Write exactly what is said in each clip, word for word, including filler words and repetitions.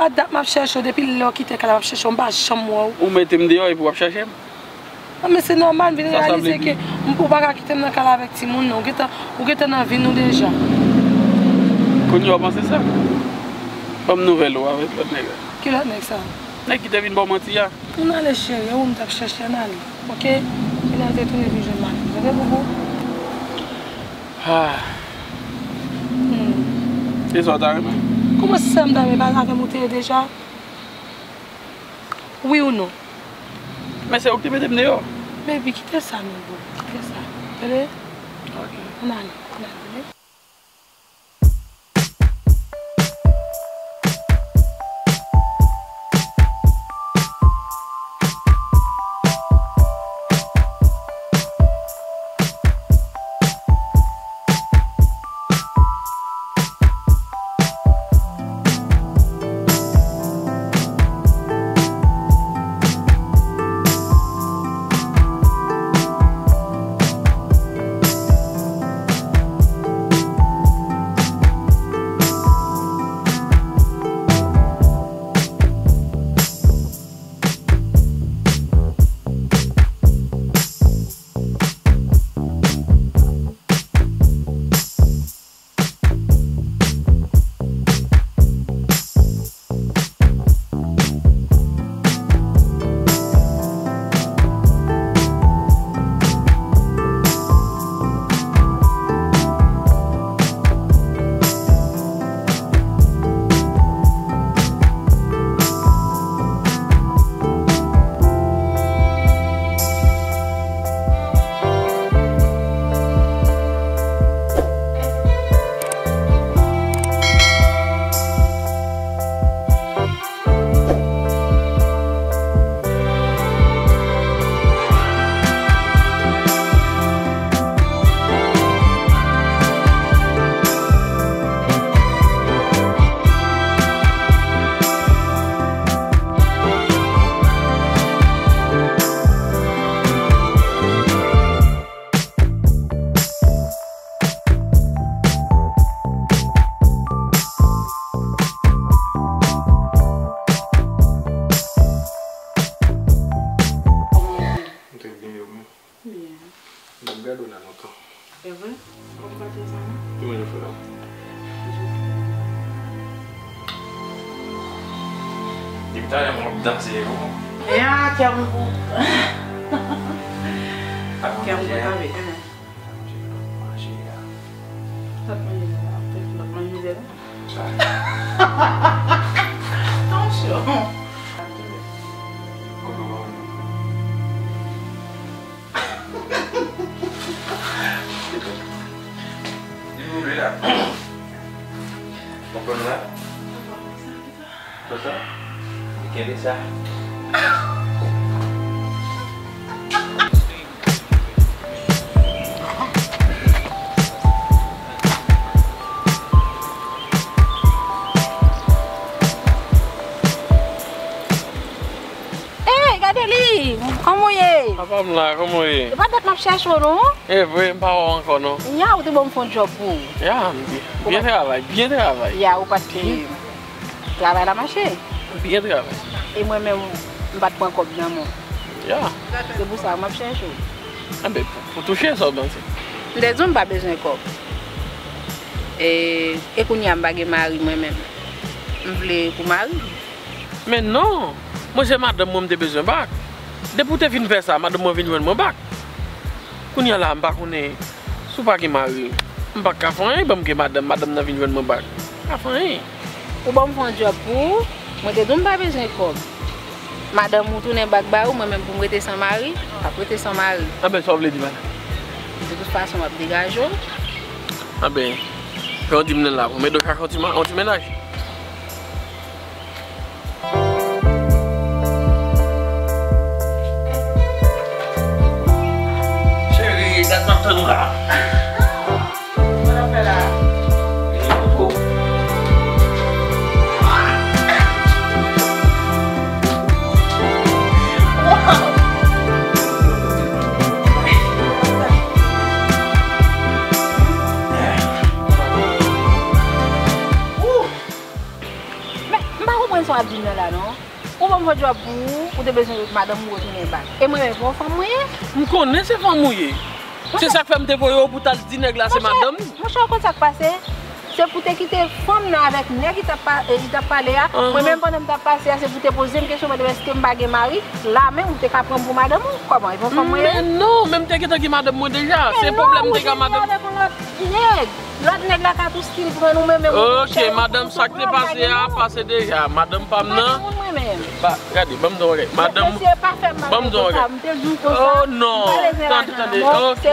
Pa dat m ap chèche w, depi lè w kite kay la m ap chèche w, m pa janm wè w. Ou mete m deyò epi w ap chèche m? Non, men se nòmal, m vin reyalize ke m, ou pa ka kite m nan kay la avèk timoun, non. Ou gentan, ou gentan nan vi nou deja. Kounye a w panse sa? Ban m nouvèl ou avèk lòt nèg la. Ki lòt nèg sa? Nèg ki te vin ba w manti a. Ann ale, cheri, ou m t ap chèche, ann ale. Oke? Vin al te tounen vin jwenn madanm. Tande, boubou? Ah. Hmm. E sa w ta renmen? Kòman se sa m ta renmen? Pa avè m ou te ye deja? Wi ou non? Men se ou ki te mete m deyò. Baby, kite sa non, boo. Kite sa. Tande? Ok. Ann ale, ann ale, tande? Kòman w ye? M trè byen, e ou menm? Byen. M t ap gade w la lontan. E vre? Kòman w pa di sa non? Ki manje w fè la? Depi talè m ap danse e ou. Ya, kè m gou. Kè m gou tanbe. Manje a. Lòt manje a. Lòt manje a. Tansyon. Li mouri la. Konprann la? Konsa? Li kenbe sa. Ey, gade li! Kòman w ye? Apa m la, kòman w ye? E pa dat m ap chèche w non. E vre, m pa wè w ankò non. Nya, ou te ban m fè yon djòb pou ou. Ya, m byen, byen travay, byen travay. Ya, ou pa t Travay la mache. Byen travay. E mwen menm, m pa t pran kòb nan men w. Ya. Se pou sa m ap chèche w. Anben, pou, pou touche sa w panse. M te di w m pa bezwen kòb. E, e kounye a m pa gen mari mwen menm. M vle pou mari m. Men non! Mwen se madanm mwen m te bezwen bak. Depi w te fin fè sa, madanm mwen vin jwenn mwen bak. Kounye a la, m pa konnen si w pa gen mari, m pa ka fè anyen, ban m gen madanm, madanm nan vin jwenn mwen bak. M pa ka fè anyen. Ou ban m fè yon djòb pou ou, mwen te di w m pa bezwen kòb. Madanm ou tounen bak ba ou, mwen menm pou m rete san mari, m ap rete san mari. Anben, sa w vle di la? De tout fason, w ap degaje w. Anben, jan w di m nan la, pou m ede w chache yon ti ma-, yon ti mennaj. Cheri, dat m ap tann ou la. Sa w ap fè la? Vini pou kou. Men, m pa konprann sa w Nouvo djòb pou ou, ou te bezwen madanm ou retounen bay. E mwen menm, se yon fanm mwen ye. M konnen se fanm ou ye. Se sa k fè m te voye w pou t al di nèg la se madanm li. Monchè, ou konn sa k pase? Se pou te kite fanm nan avèk nèg li t ap pa- li t ap pale a. Mwen menm pandan m t ap pase a, se pou te poze m kesyon, mande m èske m pa gen mari. La menm, ou te ka pran m pou madanm ou. Kòman? E pa fanm mwen ye? Men non, men m te gentan gen madanm mwen deja. Se pwoblèm m te gen ak madanm. Avèk yon lòt nèg. Lòt nèg la ka tou stil pran nou menm, menm. Ok, madanm, sa k te pase a, pase deja. Madanm pa m nan. Mwen menm. Gade, ban m di w yon bagay. Madanm, mesye pa fè m bagay konsa. M te di w konsa. Oh non. Tande, tande. Ok.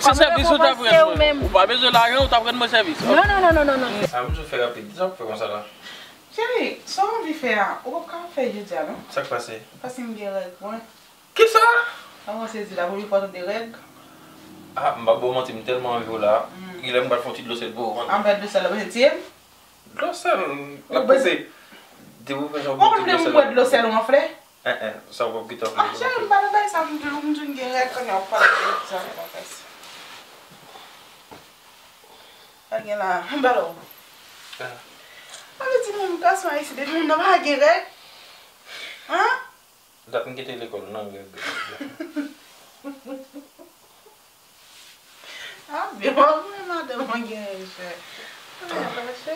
Se sèvis ou t ap rann mwen. Ou pa bezwen lajan, ou t ap rann mwen sèvis. Non, non, non, non, non, non. A, m sou fè rapid. Sa w fè konsa la? Cheri, sa w anvi fè a, ou p ap ka fè jodi a non. Sa k pase? Paske m gen règ mwen. Kisa? Kòman w sezi la, premye fwa w tande règ? A, m p ap ba w manti, m tèlman anvi w la. Genlè m pral fè yon ti dlo sèl pou ou. An fè dlo sèl la, mwen tiye m. Dlo sèl, l ap pase. Depi w fè sa, w bon ti dlo sèl. Ou bwè dlo sèl ou anfle? En, en, sa w p ap gentan Ah, cheri, m pa nan bagay sa, m toujou m toujou gen règ, kounye a w pale de sa, m pa fè sa. Al gen la, m pale w. Mwen di moun gason ayisyen, depi moun nan pa gen règ. Hein? Dat m kite lekòl nan règ. Ah, byen, mwen madanm mwen gen règ, chè. Mwen mache.